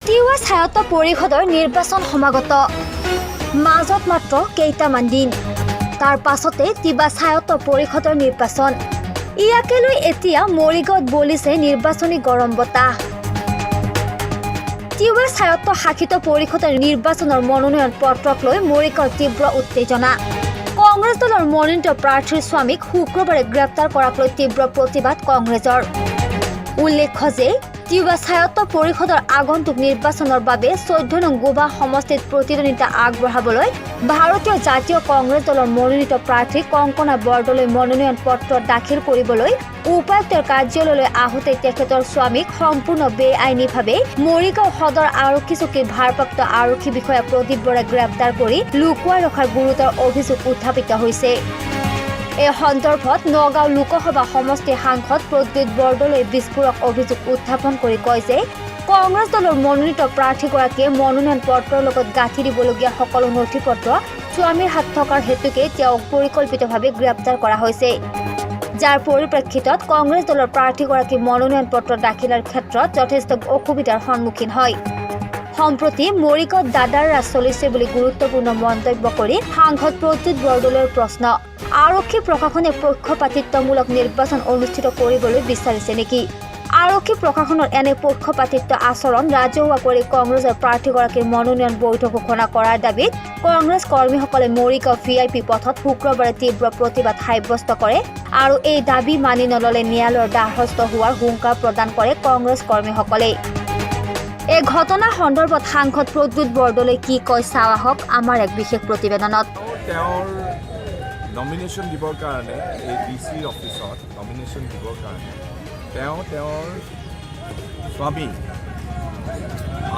তিৱা স্বায়ত্ত পৰিষদৰ নিৰ্বাচন সমাগত। মাজত মাত্ৰ কেইটামান দিন, তাৰ পাছতে তিৱা স্বায়ত্ত পৰিষদৰ নিৰ্বাচন। ইয়াকে লৈ এতিয়া মৰিগাঁৱত বলিছে নিৰ্বাচনী গৰম বতাহ। তিৱা স্বায়ত্ত শাসিত পৰিষদৰ নিৰ্বাচনৰ মনোনয়ন পত্ৰক লৈ মৰিগাঁৱত তীব্ৰ উত্তেজনা। কংগ্ৰেছ দলৰ মনোনীত প্ৰাৰ্থীৰ স্বামীক শুক্ৰবাৰে গ্ৰেপ্তাৰ কৰাক লৈ তীব্ৰ প্ৰতিবাদ কংগ্ৰেছৰ। উল্লেখ্য যে তিৱা স্বায়ত্ত পৰিষদৰ আগন্তুক নিৰ্বাচনৰ বাবে 14 নং গোভা সমষ্টিত প্ৰতিদ্বন্দ্বিতা আগবঢ়াবলৈ ভাৰতীয় জাতীয় কংগ্ৰেছ দলৰ মনোনীত প্ৰাৰ্থী কংকনা বৰদলৈ মনোনয়ন পত্ৰ দাখিল কৰিবলৈ উপায়ুক্তৰ কাৰ্যালয়লৈ আহোঁতে তেখেতৰ স্বামীক সম্পূৰ্ণ বেআইনীভাৱে মৰিগাঁও সদৰ আৰক্ষী চকীৰ ভাৰপ্ৰাপ্ত আৰক্ষী বিষয়া প্ৰদীপ বৰাই গ্ৰেপ্তাৰ কৰি লুকুৱাই ৰখাৰ গুৰুতৰ অভিযোগ উত্থাপিত হৈছে। এই সন্দৰ্ভত নগাঁও লোকসভা সমষ্টিৰ সাংসদ প্ৰদ্যুৎ বৰদলৈ বিস্ফোৰক অভিযোগ উত্থাপন কৰি কয় যে কংগ্ৰেছ দলৰ মনোনীত প্ৰাৰ্থীগৰাকীয়ে মনোনয়ন পত্ৰৰ লগত গাঁঠি দিবলগীয়া সকলো নথি পত্ৰ স্বামীৰ হাত থকাৰ হেতুকে তেওঁক পৰিকল্পিতভাৱে গ্ৰেপ্তাৰ কৰা হৈছে, যাৰ পৰিপ্ৰেক্ষিতত কংগ্ৰেছ দলৰ প্ৰাৰ্থীগৰাকী মনোনয়ন পত্ৰ দাখিলৰ ক্ষেত্ৰত যথেষ্ট অসুবিধাৰ সন্মুখীন হয়। সম্প্ৰতি মৰিগাঁৱত দাদাৰ ৰাজ চলিছে বুলি গুৰুত্বপূৰ্ণ মন্তব্য কৰি সাংসদ প্ৰদ্যুৎ বৰদলৈৰ প্ৰশ্ন, আৰক্ষী প্ৰশাসনে পক্ষপাতিত্বমূলক নিৰ্বাচন অনুষ্ঠিত কৰিবলৈ বিচাৰিছে নেকি? আৰক্ষী প্ৰশাসনৰ এনে পক্ষপাতিত্ব আচৰণ ৰাজহুৱা কৰি কংগ্ৰেছৰ প্ৰাৰ্থীগৰাকীৰ মনোনয়ন বৈধ ঘোষণা কৰাৰ দাবীত কংগ্ৰেছ কৰ্মীসকলে মৰিগাঁও ভিআইপি পথত শুক্ৰবাৰে তীব্ৰ প্ৰতিবাদ সাব্যস্ত কৰে আৰু এই দাবী মানি নল'লে ন্যায়ালয়ৰ দ্বাৰস্থ হোৱাৰ হুংকাৰ প্ৰদান কৰে কংগ্ৰেছ কৰ্মীসকলে। এই ঘটনা সন্দৰ্ভত সাংসদ প্ৰদ্যুৎ বৰদলৈ কি কয়, চাওঁ আহক আমাৰ এক বিশেষ প্ৰতিবেদনত। তেওঁৰ নমিনেশ্যন দিবৰ কাৰণে, এই ডি চিৰ অফিচত নমিনেশ্যন দিবৰ কাৰণে তেওঁ, তেওঁৰ স্বামী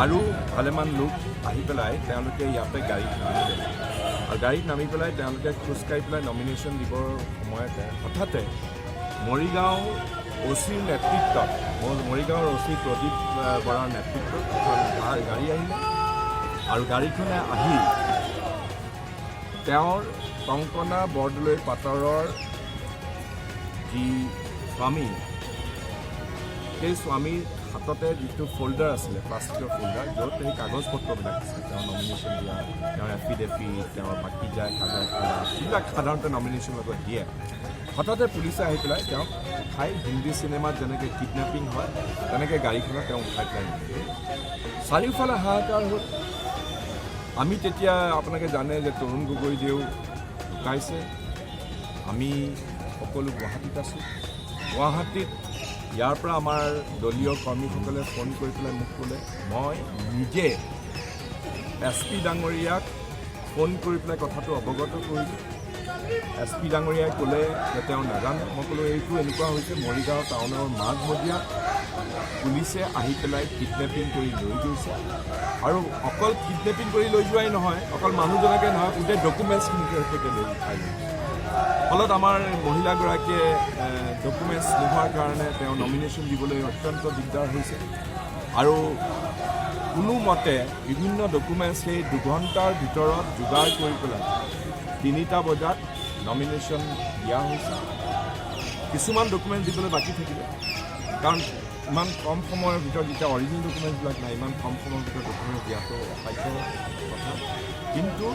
আৰু ভালেমান লোক আহি পেলাই তেওঁলোকে ইয়াতে গাড়ীত নামিলে আৰু গাড়ীত নামি পেলাই তেওঁলোকে খোজকাঢ়ি পেলাই নমিনেশ্যন দিবৰ সময়তে হঠাতে মৰিগাঁও অ' চিৰ নেতৃত্বত, মৰিগাঁৱৰ অ' চি প্ৰদীপ বৰাৰ নেতৃত্বত এখন গাড়ী আহিলে আৰু গাড়ীখনে আহি তেওঁৰ কংকনা বৰদলৈ পাটৰৰ যি স্বামী, সেই স্বামীৰ হাততে যিটো ফ'ল্ডাৰ আছিলে, প্লাষ্টিকৰ ফ'ল্ডাৰ, য'ত সেই কাগজ পত্ৰবিলাক আছিলে, তেওঁৰ নমিনেশ্যন দিয়া, তেওঁৰ এফিডেভিট, তেওঁৰ বাকী যায় কাগজ, যিবিলাক সাধাৰণতে নমিনেশ্যন লগত দিয়ে, হঠাতে পুলিচে আহি পেলাই তেওঁক উঠাই, হিন্দী চিনেমাত যেনেকৈ কিডনেপিং হয়, তেনেকৈ গাড়ীখনত তেওঁ উঠাই পেলাই নিলে। চাৰিওফালে হাহাকাৰ হ'ল। আমি তেতিয়া, আপোনালোকে জানে যে তৰুণ গগৈদেউ ঢুকাইছে, আমি সকলো গুৱাহাটীত আছোঁ। গুৱাহাটীত ইয়াৰ পৰা আমাৰ দলীয় কৰ্মীসকলে ফোন কৰি পেলাই মোক ক'লে। মই নিজে এছ পি ডাঙৰীয়াক ফোন কৰি পেলাই কথাটো অৱগত কৰিলোঁ। এছ পি ডাঙৰীয়াই ক'লে যে তেওঁ নাজানে। মই ক'লোঁ, এইটো এনেকুৱা হৈছে, মৰিগাঁও টাউনৰ মাজমজিয়াত পুলিচে আহি পেলাই কিডনেপিং কৰি লৈ গৈছে আৰু অকল কিডনেপিং কৰি লৈ যোৱাই নহয়, অকল মানুহজনকে নহয়, গোটেই ডকুমেণ্টছখিনিকে সৈতে লৈ উঠাই লৈ গৈছে। ফলত আমাৰ মহিলাগৰাকীয়ে ডকুমেণ্টছ নোহোৱাৰ কাৰণে তেওঁ নমিনেশ্যন দিবলৈ অত্যন্ত দিগদাৰ হৈছে আৰু কোনোমতে বিভিন্ন ডকুমেণ্টছ সেই 2 ঘণ্টাৰ ভিতৰত যোগাৰ কৰি পেলাই 3টা বজাত নমিনেশ্যন দিয়া হৈছে। কিছুমান ডকুমেণ্টছ দিবলৈ বাকী থাকিলে, কাৰণ ইমান কম সময়ৰ ভিতৰত যেতিয়া অৰিজিনেল ডকুমেণ্টছবিলাক নাই, ইমান কম সময়ৰ ভিতৰত ডকুমেণ্টছ দিয়াটো অসাধ্য কথা। কিন্তু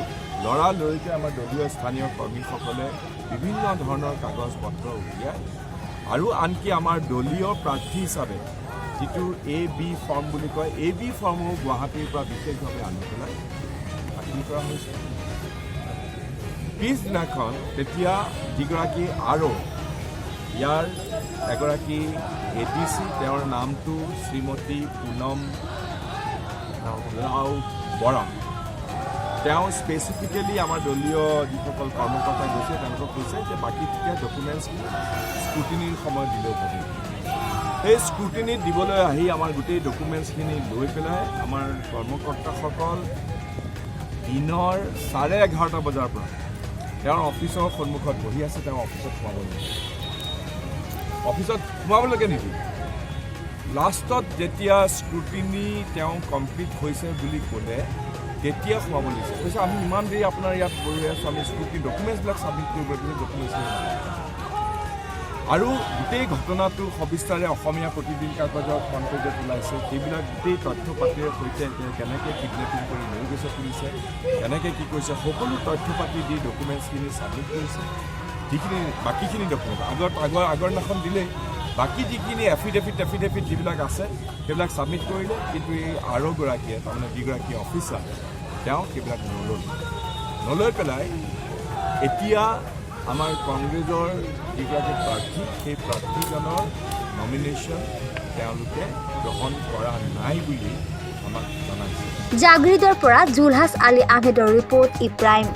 লৰালৰিকৈ আমাৰ দলীয় স্থানীয় কৰ্মীসকলে বিভিন্ন ধৰণৰ কাগজ পত্ৰ উলিয়াই আৰু আনকি আমাৰ দলীয় প্ৰাৰ্থী হিচাপে যিটো এ বি ফৰ্ম বুলি কয়, এ বি ফৰ্মো গুৱাহাটীৰ পৰা বিশেষভাৱে আনি পেলাই দাখিল কৰা হৈছে। পিছদিনাখন তেতিয়া যিগৰাকী আৰু ইয়াৰ এগৰাকী এ ডি চি, তেওঁৰ নামটো শ্ৰীমতী পুনম ৰাও বৰা, তেওঁ স্পেচিফিকেলি আমাৰ দলীয় যিসকল কৰ্মকৰ্তা গৈছে, তেওঁলোকক কৈছে যে বাকী তেতিয়া ডকুমেণ্টছখিনি স্ক্ৰুটিনিৰ সময়ত দিলেও হ'ব। সেই স্ক্ৰুটিনিত দিবলৈ আহি আমাৰ গোটেই ডকুমেণ্টছখিনি লৈ পেলাই আমাৰ কৰ্মকৰ্তাসকল দিনৰ 11:30 বজাৰ পৰা তেওঁৰ অফিচৰ সন্মুখত বহি আছে। তেওঁ অফিচত সোমাব নিদিয়ে, অফিচত সোমাবলৈকে নিদিয়ে। লাষ্টত যেতিয়া স্ক্ৰুটিনি তেওঁ কমপ্লিট হৈছে বুলি ক'লে, তেতিয়া সোমাব দিছে। কৈছে, আমি ইমান দেৰি আপোনাৰ ইয়াত বহি আছোঁ, আমি স্ক্ৰুটিনি ডকুমেণ্টছবিলাক ছাবমিট কৰিব দিছোঁ, ডকুমেণ্টছখিনি। আৰু গোটেই ঘটনাটো সবিস্তাৰে অসমীয়া প্ৰতিদিন কাগজৰ ফ্ৰণ্ট পেজত ওলাইছে। সেইবিলাক গোটেই তথ্য পাতিৰে সৈতে যে কেনেকৈ কিডনেপিং কৰি লৈ গৈছে পুলিচে, কেনেকৈ কি কৰিছে, সকলো তথ্য পাতি দি ডকুমেণ্টছখিনি ছাবমিট কৰিছে। যিখিনি বাকীখিনি ডকুমেণ্ট আগত আগৰ আগৰ দিনাখন দিলেই, বাকী যিখিনি এফিডেভিট টেফিডেভিট যিবিলাক আছে, সেইবিলাক ছাবমিট কৰিলে। কিন্তু এই আৰঅ'গৰাকীয়ে, তাৰমানে যিগৰাকী অফিচাৰ, তেওঁ সেইবিলাক নল'লে। নলৈ পেলাই এতিয়া আমাৰ কংগ্ৰেছৰ যিগৰাকী প্ৰাৰ্থী, সেই প্ৰাৰ্থীজনৰ নমিনেশ্যন তেওঁলোকে গ্ৰহণ কৰা নাই বুলি আমাক জনাইছে। জাগিৰোডৰ পৰা জুলহাছ আলী আহমেদৰ ৰিপৰ্ট, ই প্ৰাইম।